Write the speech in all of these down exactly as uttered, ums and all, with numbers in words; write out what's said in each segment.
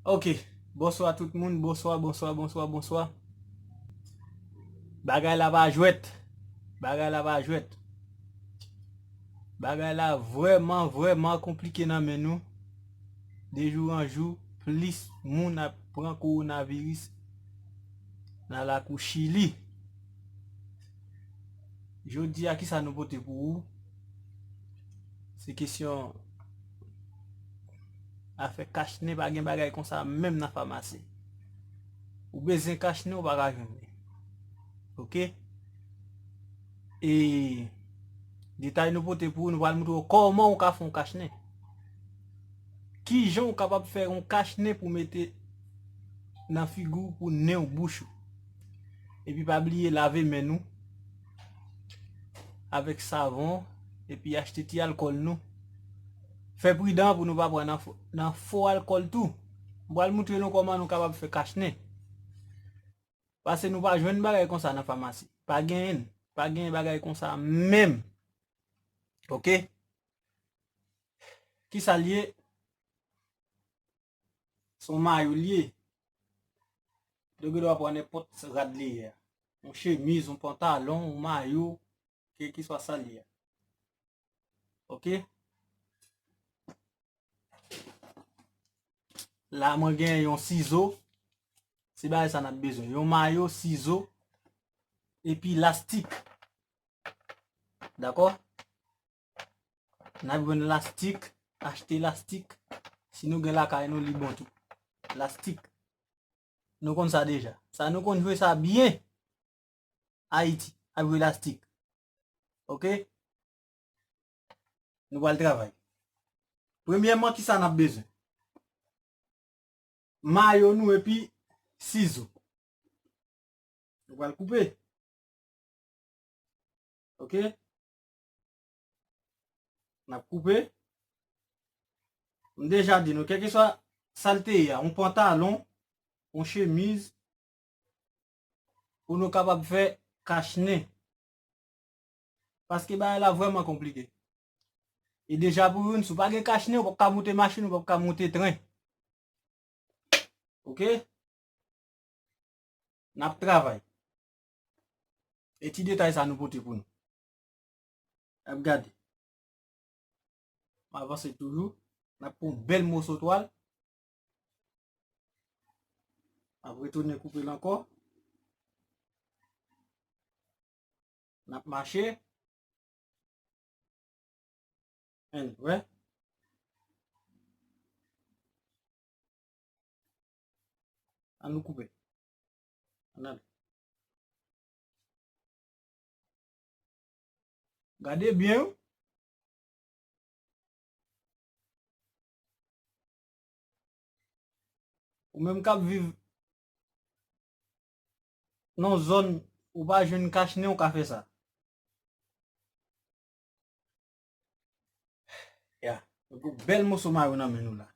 Ok, bonswa tout moun, bonswa, bonswa, bonswa, bonswa. Bagay la pa jwèt. Bagay la pa jwèt. Bagay la vrèman, vrèman konplike nan men nou. De jou an jou, plis moun ap pran kowonaviris nan lakou Chili. Jodi a, kisa nou pote pou ou? Se kesyon afè kachnen, pa gen bagay konsa menm nan famasi. Ou bezwen kachnen, ou pa ka jwenn li. Ok? E detay nou pote pou ou, nou pral montre w kòman ou ka fè yon kachnen. Kijan ou kapab fè yon kachnen pou mete nan figi w, pou nen w, bouch ou. Epi pa bliye lave men nou avèk savon, epi achte ti alkòl nou. Fè pridan pou nou pa pran nan fo, nan fo alkòl tou. M pral montre nou kòman nou kapab fè kachnen. Paske nou pa jwenn bagay konsa nan famasi. Pa genyen, pa genyen bagay konsa menm. Ok? Kisa l ye? Se yon mayo l ye. Ou gen dwa pran nenpòt rad li ye a. Yon chemiz, yon pantalon, yon mayo, kèlkeswa sa l ye a. Ok? La, mwen gen yon sizo. Se bagay sa n ap bezwen. Yon mayo, sizo, epi lastik. Dakò? N ap jwenn lastik, achte lastik. Si nou gen lakay nou, li bon tou. Lastik. Nou konn sa deja. Sa nou konn jwe sa byen. Ayiti, ap jwe lastik. Ok? Nou pral travay. Premyèman, kisa n ap bezwen? Mayo nou epi sizo. Nou pral koupe. Ok? N ap koupe. M deja di nou, kèlkeswa sa l te ye a, yon pantalon, yon chemiz, pou nou kapab fè kachnen. Paske bagay la vrèman konplike. E deja pou youn, si w pa gen kachnen, ou p ap ka moute machin, ou p ap ka moute tren. Ok? N ap travay. E ti detay sa nou pote pou nou. N ap gade. M avanse toujou. N ap pran yon bèl moso twal. N ap retounen koupe l ankò. N ap mache. Ann wè. Ann nou koupe. Ann ale. Gade byen wi. Ou menm k ap viv nan zòn ou pa jwenn kachnen, ou ka fè sa. Ya, nou gen bèl moso mayo nan men nou la.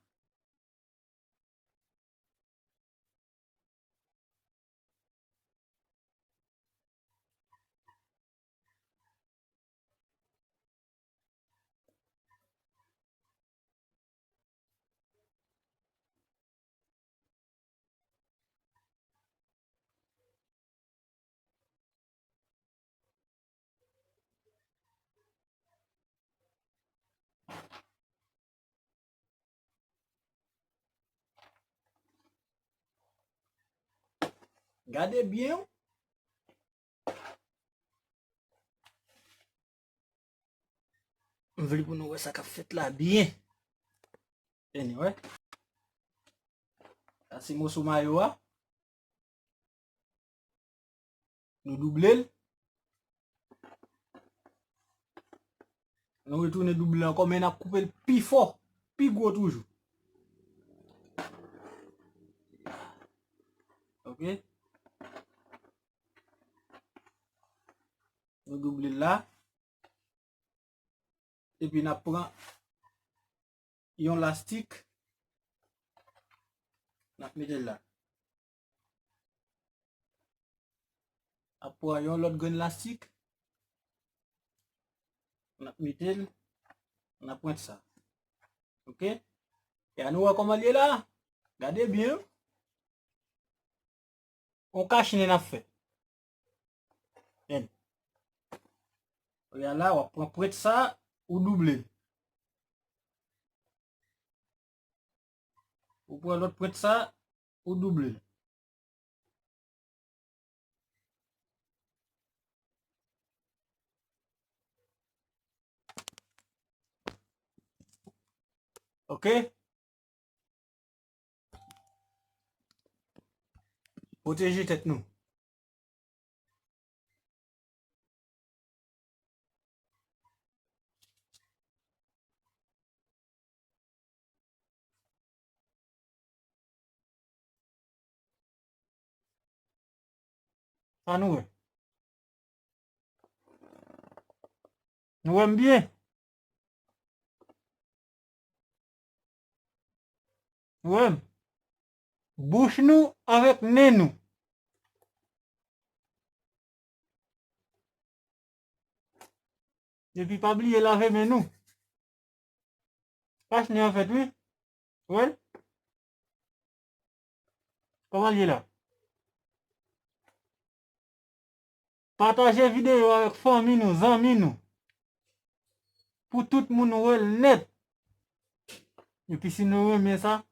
Gade byen. M vle pou nou wè sa k ap fèt la byen. Anyway. Sa se moso mayo a. Nou double l. Nou retounen double l ankò, men n ap koupe l pi fò, pi gwo toujou. Ok? Nou double l la. Epi n ap pran yon lastik, n ap mete l la. N ap pran yon lòt grenn lastik, n ap mete l nan pwent sa. Ok? E a nou wè kòman l ye la? Gade byen. On kachnen n ap fè. Men. Kounye a la, w ap pran pwent sa, ou double l. Ou pran lòt pwent sa, ou double l. Ok? Pwoteje tèt nou. Sa nou wè. Nou wè m byen? Nou wè m? Bouch nou avèk nen nou. Epi pa bliye lave men nou. Kachnen an fèt, wi. Wè l? Kòman l ye la? Pataje videyo avèk fanmi nou, zanmi nou. Pou tout moun wè l nèt. Epi si nou renmen sa,